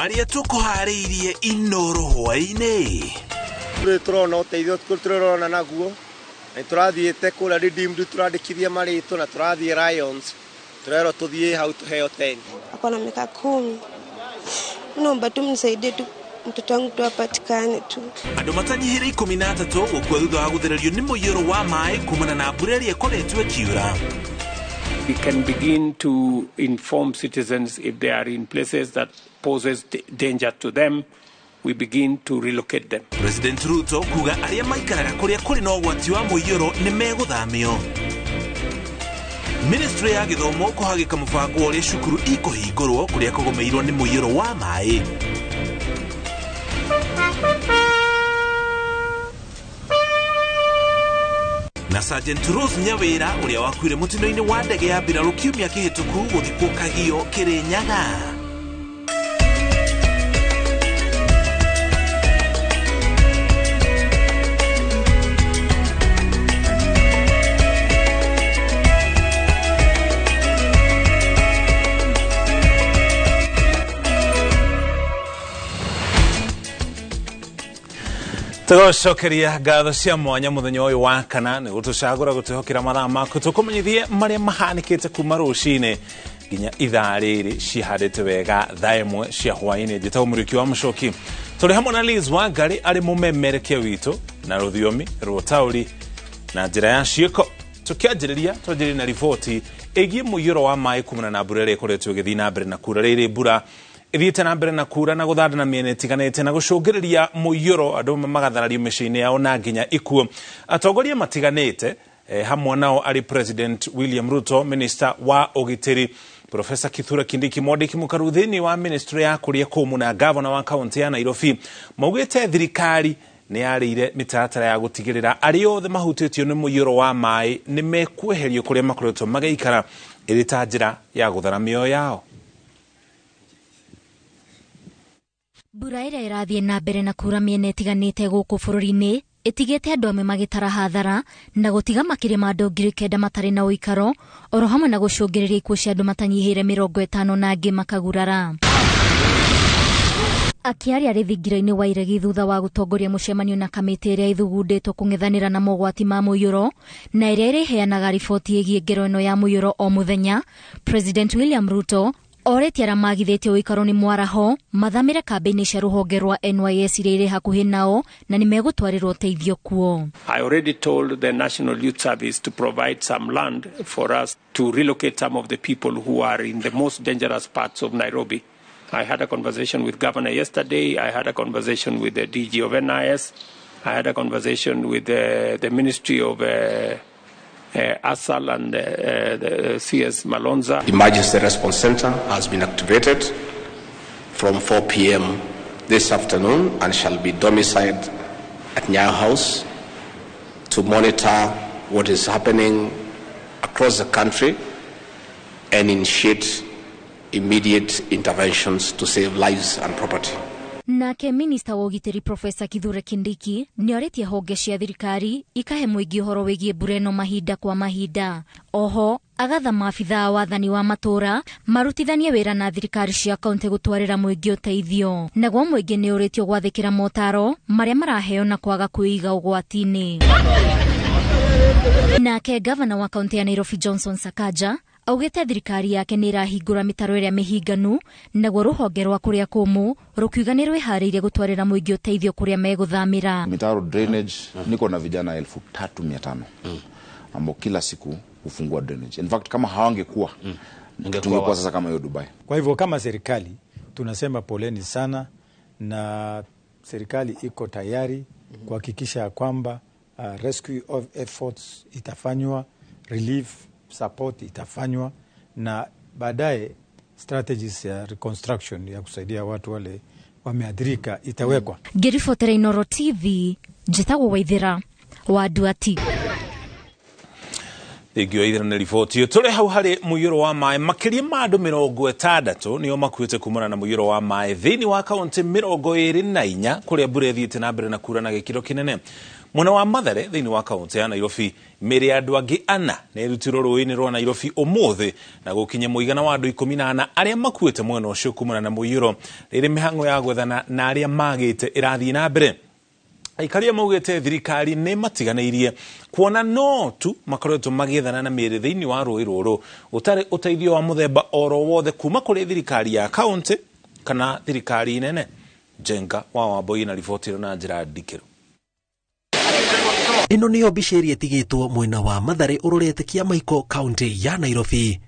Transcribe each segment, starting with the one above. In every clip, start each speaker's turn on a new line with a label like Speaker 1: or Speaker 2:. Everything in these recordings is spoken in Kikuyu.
Speaker 1: Marĩa tũkũharĩirie Inoro hwaĩ-inĩ.
Speaker 2: Rĩu tũrona ũteithio tũrona naguo na tũrathiĩte kũrĩa Redeemed tũrandĩkithia marĩtwa na tũrathiĩ Lions tũrerwo tũthiĩ hau tũheo 10.
Speaker 3: Ako na miaka 10. Naomba tu mnisaidie tu mtoto wangu tu apatikane tu.
Speaker 1: Andũ matanyihĩire 13 gũkua thutha wa gũthererio nĩ mũiyũro wa maĩ kumana na mbura ĩrĩa ĩkoretwo ĩkiura.
Speaker 4: We can begin to inform citizens if they are in places that poses danger to them. We begin to relocate them.
Speaker 1: President Ruto kuga arĩa maikaraga kũrĩa kũrĩ na ũgwati wa mũiyũro nĩ megũthamio. Ministry ya gĩthomo kũhagĩka mũbango ũrĩa cukuru ikũhingũrwo kũrĩa kũgũmĩirwo nĩ mũiyũro wa maĩ. Na Sergeant Rose Nyawira ũrĩa wakuire mũtino-inĩ wa ndege ya mbirarũ kiumia kĩhĩtũku gũthikwo Kagio Kĩrĩnyaga. Tũgũcokeria ngatho cia mwanya mũthenya ũyũ wa kana nĩ gũtũcagũra gũtwĩhokera mathaa maku tũkũmenyithie marĩa mahanĩkĩte kuma rũcinĩ nginya ithaa rĩrĩ cihandĩte wega thaa 1 cia hwaĩ-inĩ. Njĩtagwo Mũriũki wa Mũcoki, tũrĩ hamwe na Liz Wangari arĩ mũmemerekia witũ na rũthiomi rwa ũtaũri na njĩra ya ciĩko. Tũkĩanjĩrĩria twanjĩrĩrie na riboti ĩgiĩ mũiyũro wa maĩ kumana na mbura ĩrĩa ĩkoretwo ĩgĩthiĩ na mbere na kura. Rĩrĩ mbura ithiĩte na mbere na kura na gũthanda na mĩena ĩtiganĩte na gũcũngĩrĩria mũiyũro, andũ magatharario mĩciĩ-inĩ yao na nginya ikuũ. Atongoria matiganĩte hamwe nao arĩ President William Ruto, Minister wa ũgitĩri Professor Kithure Kindiki, mwandĩki mũkaru thĩinĩ wa Ministry ya kũrĩa kũmũ na gavana wa kaunti ya Nairobi, maugĩte thirikari nĩ yarĩire mĩtaratara ya gũtigĩrĩra arĩa othe mahutĩtio nĩ mũiyũro wa maĩ nĩ mekweherio kũrĩa makoretwo magĩikara ĩrĩ ta njĩra ya gũthara mĩoyo yao.
Speaker 5: Mbura ĩrĩa ĩrathiĩ na mbere na kura mĩena ĩtiganĩte gũkũ bũrũri-inĩ ĩtigĩte andũ amwe magĩtara hathara na gũtiga makĩria ma andũ 9,000 matarĩ na ũikaro, oro hamwe na gũcũngĩrĩria ikuũ cia andũ matanyihĩire 50 na angĩ makagurara. Akĩaria rĩthingira-inĩ wa Iregi thutha wa gũtongoria mũcemanio na kamĩtĩ ĩrĩa ĩthugundĩtwo kũng'ethanĩra na mogwati ma mũiyũro na ĩrĩa ĩrĩheanaga riboti ĩgiĩ ngero ĩno ya mũiyũro o mũthenya, President William Ruto orĩtie arĩa magithĩtie ũikaro nĩ mwaraho mathamĩre kambĩ-inĩ cia rũhonge rwa NYS iria irĩ hakuhĩ nao na nĩ megũtwarĩrwo ũteithio kuo.
Speaker 4: I already told the National Youth Service to provide some land for us to relocate some of the people who are in the most dangerous parts of Nairobi. I had a conversation with Governor yesterday. I had a conversation with the DG of NIS. I had a conversation with the Ministry of ASAL and the CS Malonza.
Speaker 6: Emergency Response Center has been activated from 4 p.m. this afternoon and shall be domiciled at Nyayo House to monitor what is happening across the country and initiate immediate interventions to save lives and property.
Speaker 5: Nake Minister wa ũgitĩri Professor Kithure Kindiki nĩorĩtie honge cia thirikari ikahe mũingĩ ũhoro wĩgiĩ mbura ĩno mahinda kwa mahinda. Oho agatha maabithaa wathani wa matũra marutithanie wĩra na thirikari cia kaunti gũtwarĩra mũingĩ ũteithio. Naguo mũingĩ nĩũrĩtio gwathĩkĩra motaro marĩa maraheo na kwaga kwĩiga ũgwati-inĩ. Nake gavana wa kaunti ya Nairobi Johnson Sakaja augĩte thirikari yake nĩ ĩrahingũra mĩtaro ĩrĩa mĩhinganu naguo rũhonge rwa kũrĩa kũmũ rũkiuga nĩ rwĩharĩirie gũtwarĩra mũingĩ ũteithio kũrĩa megũthamĩra.
Speaker 7: Mitaro drainage, niko na vijana 3,500 ambao kila siku hufungua drainage. In fact kama hawangekuwa tungekuwa sasa kama hiyo Dubai.
Speaker 8: Kwa hivyo kama serikali tunasema poleni sana, na serikali iko tayari kuhakikisha kwamba rescue of efforts itafanywa, relief support itafanywa, na baadaye strategies ya reconstruction ya kusaidia watu wale wameathirika itawekwa.
Speaker 5: Ngĩribotera Inoro TV, njĩtagwo Waithera wa Nduati.
Speaker 1: Thengio Waithera nĩ riboti. Tũrĩ hau harĩ mũiyũro wa maĩ, makĩria ma andũ 60 nĩo makuĩte kumana na mũiyũro wa maĩ thĩinĩ wa kaunti 24 kũrĩa mbura ĩthiĩte na mbere na kura na gĩkĩro kĩnene. Mwena wa Mathare thĩinĩ wa kaunti ya Nairobi, mĩĩrĩ ya andũ angĩ 4 nĩ ĩrutirwo rũĩ-inĩ rwa Nairobi ũmũthĩ na gũkinya mũigana wa andũ 14 arĩa makuĩte mwena ũcio kumana na mũiyũro. Rĩrĩ mĩhang'o ya gwethana na arĩa magĩte ĩrathiĩ na mbere. Aikaria maugĩte thirikari nĩ matiganĩirie kuona no tu makoretwo magĩethana na mĩĩrĩ thĩinĩ wa rũĩ rũrũ ũtarĩ ũteithio wa mũthemba oro wothe kuma kũrĩ thirikari ya kaunti kana thirikari nene. Njenga wa Wambui na riboti ĩno na njĩra ndikĩru.
Speaker 9: Ĩno nĩyo mbica ĩrĩa ĩtigĩtwo mwena wa Mathare ũrorete Kĩamaiko kaunti ya Nairobi.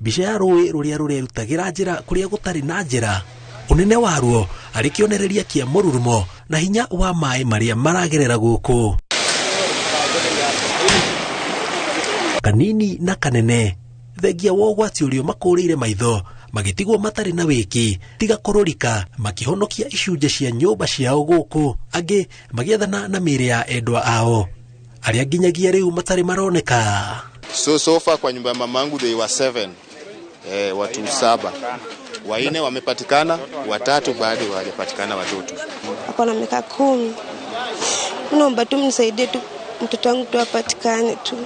Speaker 9: Mbica ya rũĩ rũrĩa rũrerutagĩra njĩra kũrĩa gũtarĩ na njĩra, ũnene waruo arĩ kĩonereria kĩa mũrurumo na hinya wa maĩ marĩa maragerera gũkũ. Kanini na kanene, thengia wa ũgwati ũrĩa makũrĩire maitho magĩtigwo matarĩ na wĩki tiga kũrũrika makĩhonokia icunjĩ cia nyũmba ciao gũkũ, angĩ magĩethana na mĩĩrĩ ya endwa ao arĩa nginyagia rĩu matarĩ maroneka.
Speaker 10: So far kwa nyumba ya mamangu they were 7, watu 7. 4 wamepatikana, 3 bado hawajapatikana watoto.
Speaker 3: Ako na miaka 10. Naomba tu mnisaidie tu mtoto wangu tu apatikane tu.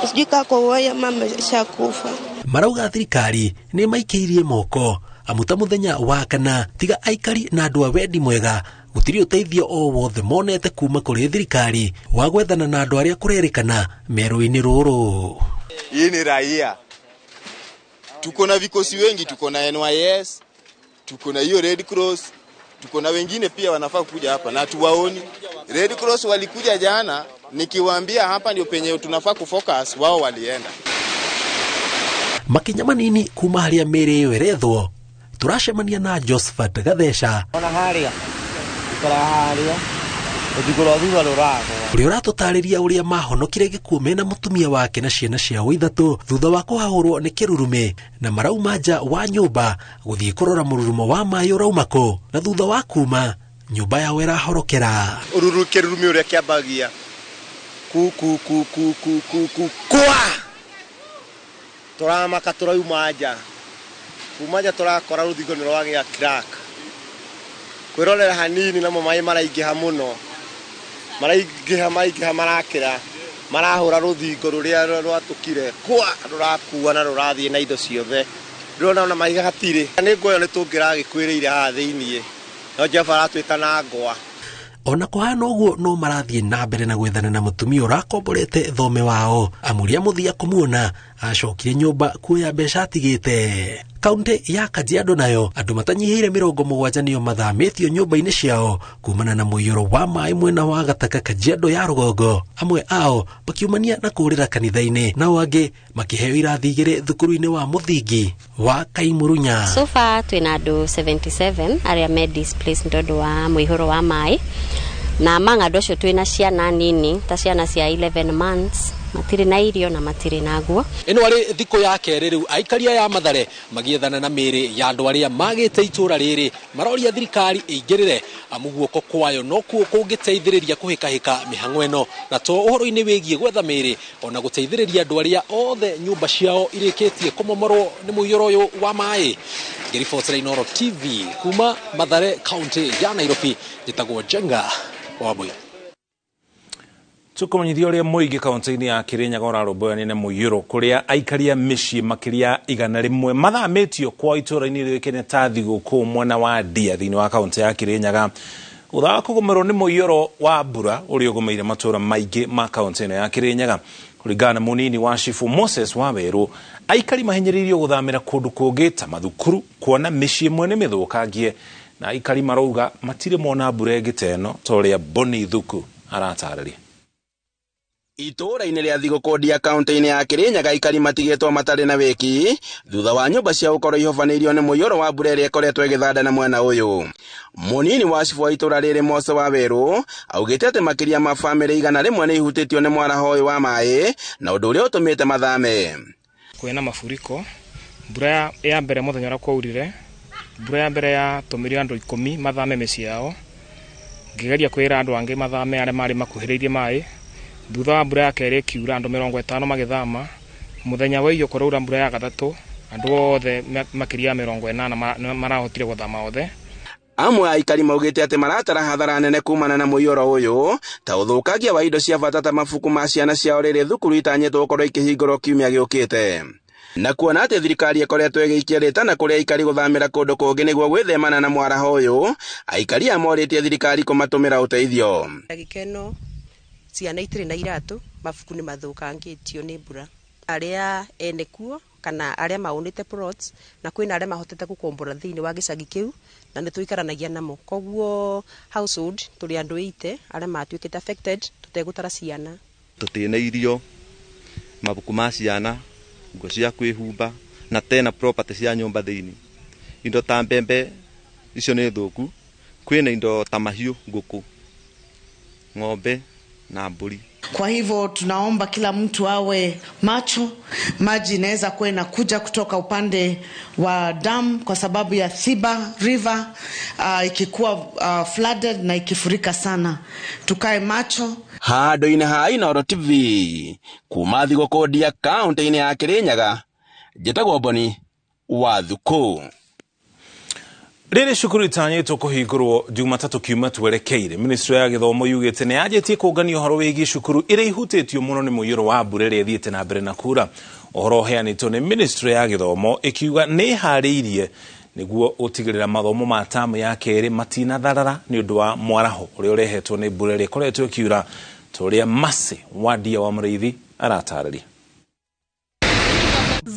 Speaker 3: Sijui kama kwa waya mama shakufa.
Speaker 9: Marauga thirikari nĩ maikĩirie moko amu ta mũthenya wa kana tiga aikari na andũ a wendi mwega gũtirĩ ũteithio o wothe monete kuma kũrĩ thirikari wa gwethana na andũ arĩa kũrerĩkana merũ-inĩ rũrũ.
Speaker 10: Hii ni raia. Tuko na vikosi wengi, tuko na NYS, tuko na hiyo Red Cross, tuko na wengine pia wanafaa kuja hapa na tuwaoni. Red Cross walikuja jana, nikiwaambia hapa ndio penye tunafaa kufocus, wao walienda.
Speaker 9: Makinya manini kuma haria mĩĩrĩ ĩyo ĩrethwo, tũracemania na Josephat Gatheca.
Speaker 11: Ona haria, ikara haria, rũthingo rwa thutha rũragwa.
Speaker 9: Ũrĩa ũratũtarĩria ũrĩa mahonokire gĩkuũ mena mũtumia wake na ciana ciao 3 thutha wa kũhahũrwo nĩ kĩrurumĩ na marauma nja wa nyũmba gũthiĩ kũrora mũrurumo wa maĩ ũrauma kũ, na thutha wa kuma nyũmba yao ĩrahorokera.
Speaker 2: Ũruru kĩrurumĩ ũrĩa kĩambagia ku ku ku ku ku ku ku kwa tũramaka tũrauma nja, kuma nja tũrakora rũthingo nĩ rwagĩa crack. Kwĩrorera hanini namo maĩ maraingĩha mũno, maraingĩha marakĩra, marahũra rũthingo rũrĩa rwatũkire kwa rũrakua na rũrathiĩ na indo ciothe. Ndĩrona ona mahiga hatirĩ. Nĩ ngwa ĩyo nĩ tũngĩragĩkuĩrĩire haha thĩiniĩ, no Jehova aratwĩta na ngwa.
Speaker 9: Ona kũhana ũguo no marathiĩ na mbere na gwethana na mũtumia ũrakomborete thome wao amu rĩa mũthia kũmuona acokire nyũmba kuoya mbeca atigĩte. Kaunti ya Kajiado nayo andũ matanyihĩire 70 nĩo mathamĩtio nyũmba-inĩ ciao kumana na mũiyũro wa maĩ mwena wa Gataka Kajiado ya rũgongo, amwe ao makiumania na kũũrĩra kanitha-inĩ nao angĩ makĩheo irathi 2 thukuru-inĩ wa mũthingi wa Kaimurunya.
Speaker 12: So far twĩna andũ 77 arĩa me displaced nĩ ũndũ wa mũihũro wa maĩ, na among andũ acio twĩna ciana nini ta ciana cia 11 months matirĩ na irio na matirĩ na nguo.
Speaker 9: Ĩno arĩ thikũ ya kerĩ rĩu aikari aya a Mathare magĩethana na mĩĩrĩ ya andũ arĩa magĩte itũra rĩrĩ maroria thirikari ĩingĩrĩre amu guoko kwayo nokuo kũngĩteithĩrĩria kũhĩkahĩka mĩhang'o ĩno, na to ũhoro-inĩ wĩgiĩ gwetha mĩĩrĩ ona gũteithĩrĩria andũ arĩa othe nyũmba ciao irĩkĩtie kũmomorwo nĩ mũiyũro ũyũ wa maĩ. Ngĩribotera Inooro TV kuma Mathare kaunti ya Nairobi, njĩtagwo Njenga wa Wambui.
Speaker 1: Tũkũmenyithia ũrĩa mũingĩ kaunti-inĩ ya Kirinyaga ũrarũmbũyania na mũiyũro kũrĩa aikari a mĩciĩ makĩria 100 mathamĩtio kwa itũũra-inĩ rĩũĩkaine ta Thigũkũ mwena wa Ndia thĩinĩ wa kaunti ya Kirinyaga thutha wa kũgũmĩrwo nĩ mũiyũro wa mbura ũrĩa ũgũmĩire matũũra maingĩ ma kaunti ĩno ya Kirinyaga. Kũringana na mũnini wa Chifu Moses Wawerũ, aikari mahinyĩrĩirio gũthamĩra kũndũ kũngĩ ta mathukuru kuona mĩciĩ ĩmwe nĩ mĩthũkangie, na aikari marauga matirĩ mona mbura ĩngĩ ta ĩno ta ũrĩa Boni Thuku aratarĩria.
Speaker 13: Itũũra-inĩ rĩa Thigũkũ Ndia kaunti-inĩ ya Kirinyaga aikari matigĩtwo matarĩ na wĩki thutha wa nyũmba ciao gũkorwo ihobanĩirio nĩ mũiyũro wa mbura ĩrĩa ĩkoretwo ĩgĩthanda na mwena ũyũ. Mũnini wa cibũ wa itũũra rĩrĩ Mose Wawerũ augĩte atĩ makĩria ma bamĩrĩ 100 nĩ ihutĩtio nĩ mwaraho ũyũ wa maĩ na ũndũ ũrĩa ũtũmĩte mathame.
Speaker 14: Kwĩna mafuriko, mbura ya mbere mũthenya ũrĩa kwaurire, mbura ya mbere yatũmire andũ 10 mathame mĩciĩ yao, ngĩgeria kwĩra andũ angĩ mathame arĩa marĩ makuhĩrĩirie maĩ. Thutha wa mbura ya kerĩ ĩkiura andũ 50 magĩthama, mũthenya wa iyo kũraura mbura ya gatatũ andũ othe makĩria ya 80 marahotire gũthama othe.
Speaker 13: Amwe aikari maugĩte atĩ maratara hathara nene kumana na mũiyũro ũyũ ta ũthũkangia wa indo cia bata ta mabuku ma ciana ciao rĩrĩ thukuru itanyĩtwo gũkorwo ikĩhingũrwo kiumia gĩũkĩte. Na kuona atĩ thirikari ĩkoretwo ĩgĩikia rĩtana kũrĩ aikari gũthamĩra kũndũ kũngĩ nĩguo gwĩthemana na mwaraho ũyũ, aikari aya morĩtie thirikari kũmatũmĩra ũteithio.
Speaker 15: Gĩkeno ciana itirĩ na iratũ, mabuku nĩ mathũkangĩtio nĩ mbura. Arĩa ene kuo kana arĩa maũnĩte plots na kwĩna arĩa mahotete gũkombora thĩinĩ wa gĩcagi kĩu na nĩ tũikaranagia namo. Koguo household tũrĩ andũ 8 arĩa matuĩkĩte affected tũtegũtara ciana.
Speaker 16: Tũtirĩ irio, mabuku ma ciana, nguo cia kwĩhumba na tena property cia nyũmba thĩinĩ. Indo ta mbembe icio nĩ thũku, kwĩna indo ta mahiũ, ngũkũ, ng'ombe na mbũri.
Speaker 17: Kwa hivyo tunaomba kila mtu awe macho. Maji inaweza kuwa inakuja kutoka upande wa dam kwa sababu ya Thiba River, ikikuwa flooded na ikifurika sana. Tukae macho.
Speaker 13: Handũ-inĩ ha Inooro TV kuma Thigũkũndia kaunti-inĩ ya Kirinyaga, njĩtagwo Boni wa Thukũ.
Speaker 1: Rĩrĩ cukuru itanyĩtwo kũhingũrwo Jumatatũ kiumia twerekeire, ministry ya gĩthomo yugĩte nĩ yanjĩtie kũngania ũhoro wĩgiĩ cukuru iria ihutĩtio mũno nĩ mũiyũro wa mbura ĩrĩa ĩthiĩte na mbere na kura. Ũhoro ũheanĩtwo nĩ ministry ya gĩthomo ĩkiuga nĩ ĩharĩirie nĩguo gũtigĩrĩra mathomo ma tamu ya kerĩ matinatharara nĩ ũndũ wa mwaraho ũrĩa ũrehetwo nĩ mbura ĩrĩa ĩkoretwo ĩkiura, ta ũrĩa Mercy Wandia wa Mũrĩithi aratarĩria.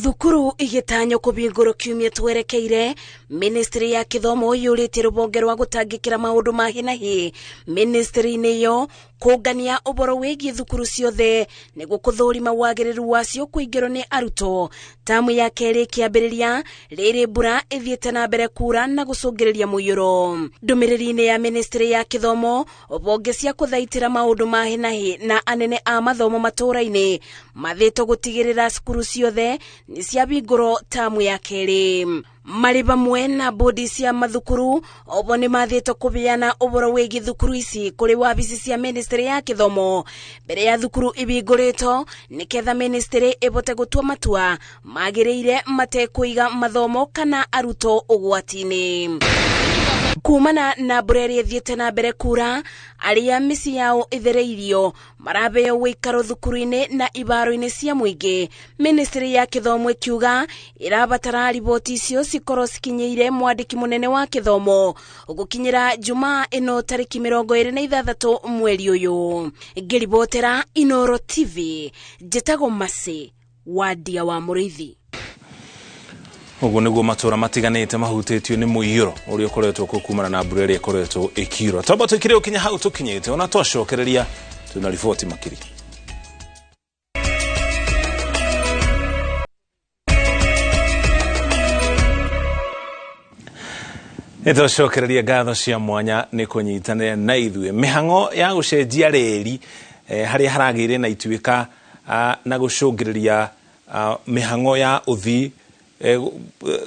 Speaker 18: Thukuru igĩtanywo kũhingũrwo kiumia twerekeire, ministry ya gĩthomo yũrĩtie rũhonge rwa gũtangĩkĩra maũndũ ma hi na hi. Ministry-inĩ ĩyo kũngania ũhoro wĩgiĩ thukuru ciothe nĩguo kũthũrima wagĩrĩru wacio kũingĩrwo nĩ arutwo. Tamu ya kerĩ ĩkĩambĩrĩria rĩrĩ mbura ĩthiĩte na mbere kura na gũcũngĩrĩria mũiyũro. Ndũmĩrĩri-inĩ ya ministry ya gĩthomo, honge cia kũthaitĩra maũndũ ma hi na hi na anene a mathomo matũũra-inĩ mathĩtwo gũtigĩrĩra cukuru ciothe nĩ ciahingũrwo tamu ya kerĩ. Marĩ hamwe na bodi cia mathukuru obo nĩ mathĩtwo kũheana ũhoro wĩgiĩ thukuru ici kũrĩ wabici cia ministry ya gĩthomo mbere ya thukuru ihingũrĩtwo nĩketha ministry ĩbote gũtua matua magĩrĩire matekũiga mathomo kana arutwo ũgwati-inĩ. Kumana na mbura ĩrĩa ĩthiĩte na mbere kura, arĩa mĩciĩ yao ĩthereirio marabeo wĩikaro thukuru-inĩ na ibaro-inĩ cia mũingĩ. Ministry ya gĩthomo ĩkiuga ĩrabatara riboti icio cikorwo cikinyĩire mwandĩki mũnene wa gĩthomo gũkinyĩra Jumaa ĩno tarĩki 26 mweri ũyũ. Ngĩribotera Inooro TV, njĩtagwo Mercy Wandia wa Mũrĩithi.
Speaker 1: Ũguo nĩguo matũũra matiganĩte mahutĩtio nĩ mũiyũro ũrĩa ũkoretwo kuo kumana na mbura ĩrĩa ĩkoretwo ĩkiura. Twamba tũikire ũkinya hau tũkinyĩte, ona twacokereria twĩna riboti makĩria. Nĩtwacokereria ngatho cia mwanya nĩ kũnyitanĩra na ithuĩ. Mĩhang'o ya gũcenjia reri harĩa haragĩire na ituĩka na gũcũngĩrĩria mĩhang'o ya ũthii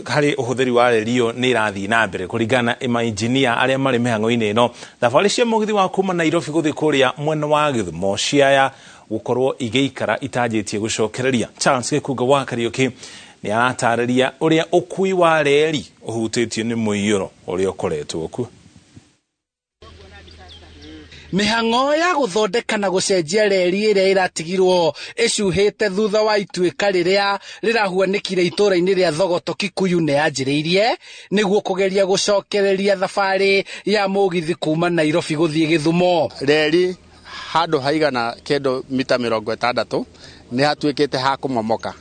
Speaker 1: harĩ ũhũthĩri wa reri ĩyo nĩ ĩrathiĩ na mbere kũringana na mainjinia arĩa marĩ mĩhang'o-inĩ ĩno. Thabarĩ cia mũgithi wa kuma Nairobi gũthiĩ kũrĩa mwena wa Gĩthumo ciaya gũkorwo igĩikara itanjĩtie gũcokereria. Charles Gĩkunga wa Kariũki nĩ aratarĩria ũrĩa ũkui wa reri ũhutĩtio nĩ mũiyũro ũrĩa ũkoretwo kuo.
Speaker 19: Mĩhang'o ya gũthondeka na gũcenjia reri ĩrĩa ĩratigirwo ĩcuhĩte thutha wa ituĩka rĩrĩa rĩrahuanĩkire itũũra-inĩ rĩa Thogoto Kikuyu nĩ yanjĩrĩirie nĩguo kũgeria gũcokereria thabarĩ ya mũgithi kuma Nairobi gũthiĩ Gĩthumo.
Speaker 20: Reri handũ haigana kĩndũ mita 60 nĩ hatuĩkĩte ha kũmomoka,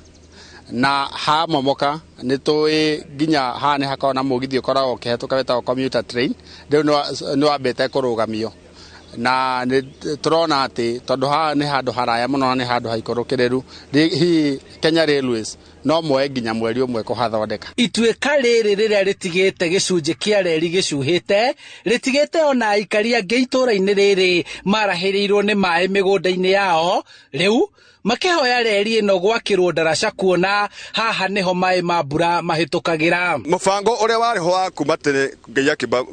Speaker 20: na ha momoka nĩ tũĩ nginya haha nĩ hakoragwo na mũgithi ũkoragwo ũkĩhetũka wĩtagwo commuter train, rĩu nĩ wambĩte kũrũgamio. Na nĩ tũrona atĩ tondũ haha nĩ handũ haraya mũno na nĩ handũ haikũrũkĩrĩru, hihi Kenya Railways no moe nginya mweri ũmwe kũhathondeka.
Speaker 19: Ituĩka rĩrĩ rĩrĩa rĩtigĩte gĩcunjĩ kĩa reri gĩcuhĩte rĩtigĩte ona aikari angĩ itũũra-inĩ rĩrĩ marahĩrĩirwo nĩ maĩ mĩgũnda-inĩ yao, rĩu makĩhoya reri ĩno gwakĩrwo ndaraca kuona haha nĩho maĩ ma mbura mahĩtũkagĩra.
Speaker 21: Mũbango ũrĩa warĩ ho wa kuma tene Ngai akĩmba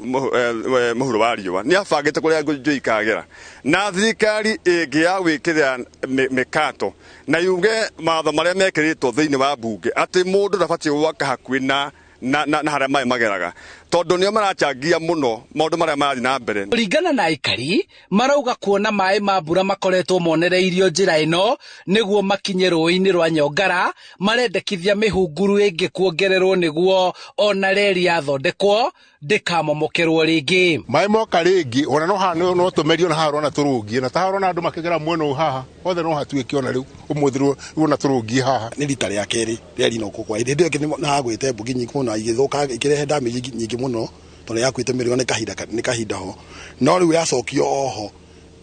Speaker 21: mũhuro wa riũa nĩ abangĩte kũrĩa njũĩ ikagera, na thirikari ĩngĩ gwĩkĩra mĩkato na yuge mawatho marĩa mekĩrĩtwo thĩinĩ wa mbunge atĩ mũndũ ndabatiĩ gwaka hakuhĩ na na harĩa maĩ mageraga, tondũ nĩo marachangia mũno maũndũ marĩa marathiĩ na mbere.
Speaker 19: Kũringana na aikari marauga kuona maĩ ma mbura makoretwo monereirio njĩra ĩno nĩguo makinye rũĩ-inĩ rwa Nyongara, marendekithia mĩhunguru ĩngĩ kuongererwo nĩguo ona reri yathondekwo ndĩkamomokerwo rĩngĩ.
Speaker 4: Maĩ moka rĩngĩ ona no haha no tũmerio na haha ũrona tũrũngie, na ta haha ũrona andũ makĩgera mwena ũyũ haha othe no hatuĩke ona rĩu ũmũthĩ rĩu tũrũngie haha.
Speaker 22: Nĩ rita rĩa kerĩ reri no kũgwa, hĩndĩ ĩyo ĩngĩ nĩ hagwĩte mbugi nyingĩ mũno igĩthũka ikĩrehe damage nyingĩ mũno tondũ yakuĩte mĩrigo nĩ kahinda ho, no rĩu yacokio oho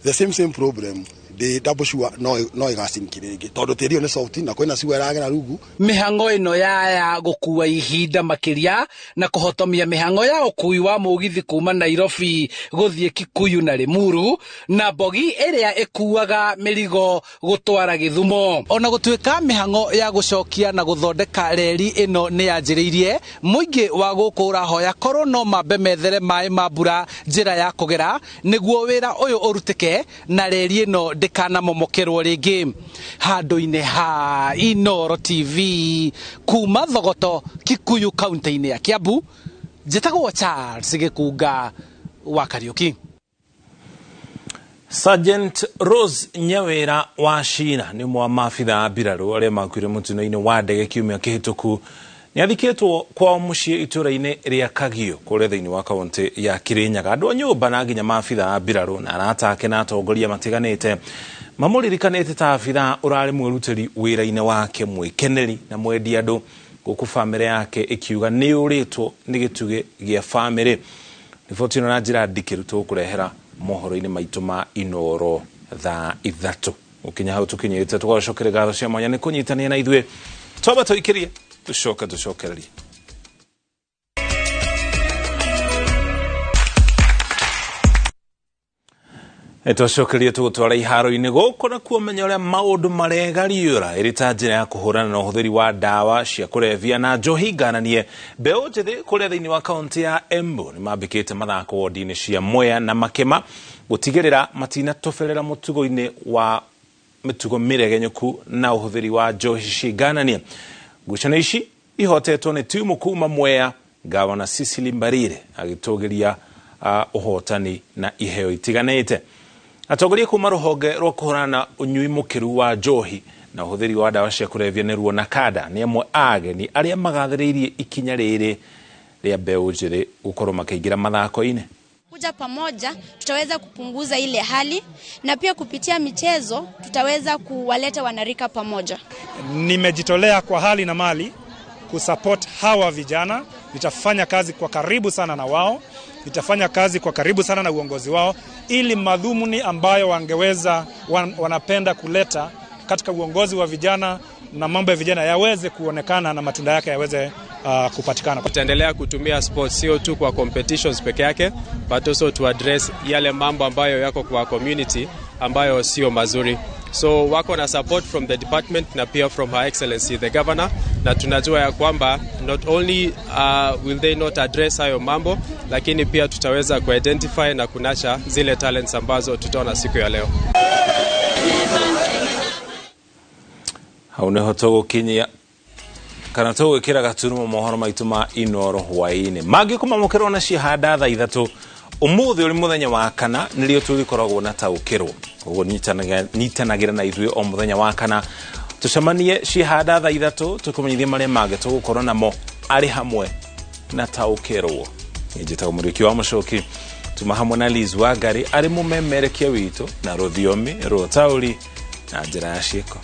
Speaker 22: the same problem ndĩ double sure no ĩgacinki rĩngĩ tondũ tĩri ũyũ nĩ soft na kwĩna sewer ĩragera rungu.
Speaker 19: Mĩhang'o ĩno ya gũkua ihinda makĩria na kũhotomia mĩhang'o ya ũkui wa mũgithi kuma Nairobi gũthiĩ Kikuyu na Limuru na mbogi ĩrĩa ĩkuaga mĩrigo gũtwara Gĩthumo. Ona gũtuĩka mĩhang'o ya gũcokia na gũthondeka reri ĩno nĩ yanjĩrĩirie, mũingĩ wa gũkũ ũrahoya korwo no mambe methere maĩ ma mbura njĩra ya kũgera nĩguo wĩra ũyũ ũrutĩke na reri ĩno ndĩkanamomokerwo rĩngĩ. Handũ-inĩ ha Inooro TV kuma Thogoto, Kikuyu, kaunti-inĩ ya Kiambu, njĩtagwo Charles Gĩkunga wa Kariuki.
Speaker 1: Sergeant Rose Nyawira wa Shina nĩ ũmwe wa maabithaa a mbirarũ arĩa makuire mũtino-inĩ wa ndege kiumia kĩhĩtũku nĩ athikĩtwo kwao mũciĩ itũũra-inĩ rĩa Kagio kũrĩa thĩinĩ wa kaunti ya Kirinyaga. Andũ a nyũmba na nginya maabithaa a mbirarũ na arata ake na atongoria matiganĩte mamũririkanĩte ta abithaa ũrarĩ mwĩrutĩri wĩra-inĩ wake, mwĩkeneri na mwendi andũ, gũkũ bamĩrĩ yake ĩkiuga nĩ ũrĩtwo nĩ gĩtugĩ gĩa bamĩrĩ. Riboti ĩno na njĩra ndikĩru tũgũkũrehera mohoro-inĩ maitũ ma Inooro thaa 3. Gũkinya hau tũkinyĩte, tũgacokeria ngatho cia mwanya nĩ kũnyitania na ithuĩ. Twamba tũikĩrie tũcoke tũcokererie. Tũcokerie tũgũtwara iharo-inĩ gũkũ na kuo menya ũrĩa maũndũ maregariũra ĩrĩ ta njĩra ya kũhũrana na ũhũthĩri wa ndawa cia kũrebia na njohi ngananie. Mbeũ njĩthĩ kũrĩa thĩinĩ wa kaunti ya Embu nĩ mambĩkĩte mathako wodi-inĩ cia Mwea na Makema gũtigĩrĩra matinatoberera mũtugo-inĩ wa mĩtugo mĩregenyũku na ũhũthĩri wa njohi cingananie. Ngucanio ici ihotetwo nĩ timu kuma Mwea, Gavana Cecily Mbarire agĩtũgĩria ũhotani na iheo itiganĩte. Atongoria kuma rũhonge rwa kũhũrana na ũnyui mũkĩru wa njohi na ũhũthĩri wa ndawa cia kũrebia nĩ ruo na kada nĩ amwe a ageni arĩa magathĩrĩirie ikinya rĩrĩ rĩa mbeũ njĩthĩ gũkorwo makĩingĩra mathako-inĩ.
Speaker 23: Kuja pamoja tutaweza kupunguza ile hali, na pia kupitia michezo tutaweza kuwaleta wanarika pamoja.
Speaker 24: Nimejitolea kwa hali na mali kusupport hawa vijana. Nitafanya kazi kwa karibu sana na wao, nitafanya kazi kwa karibu sana na uongozi wao, ili madhumuni ambayo wangeweza wanapenda kuleta katika uongozi wa vijana na mambo ya vijana yaweze kuonekana na matunda yake yaweze kupatikana.
Speaker 25: Tutaendelea kutumia sports sio tu kwa competitions peke yake, but also to address yale mambo ambayo yako kwa community ambayo sio mazuri. So wako na support from the department na pia from Her Excellency the Governor, na tunajua ya kwamba not only will they not address hayo mambo, lakini pia tutaweza kuidentify na kunacha zile talents ambazo tutaona siku ya leo.
Speaker 1: Hau nĩho tũgũkinyia kana tũgwĩkĩra gaturumo mohoro maitũ ma Inooro hwaĩ-inĩ. Mangĩ kũmamũkĩrwo na cihanda thaa 3 ũmũthĩ ũrĩ mũthenya wa kana nĩrĩo tũrĩkoragwo na taũkĩrwo. Koguo nyitanagĩra na ithuĩ o mũthenya wa kana tũcemanie cihanda thaa 3 tũkũmenyithie marĩa mangĩ tũgũkorwo namo arĩ hamwe na taũkĩrwo. Niĩ njĩtagwo Mũrĩki wa Mũcoki, tuma hamwe na Liz Wangari arĩ mũmemerekia witũ na rũthiomi rwa taũri na njĩra ya ciĩko.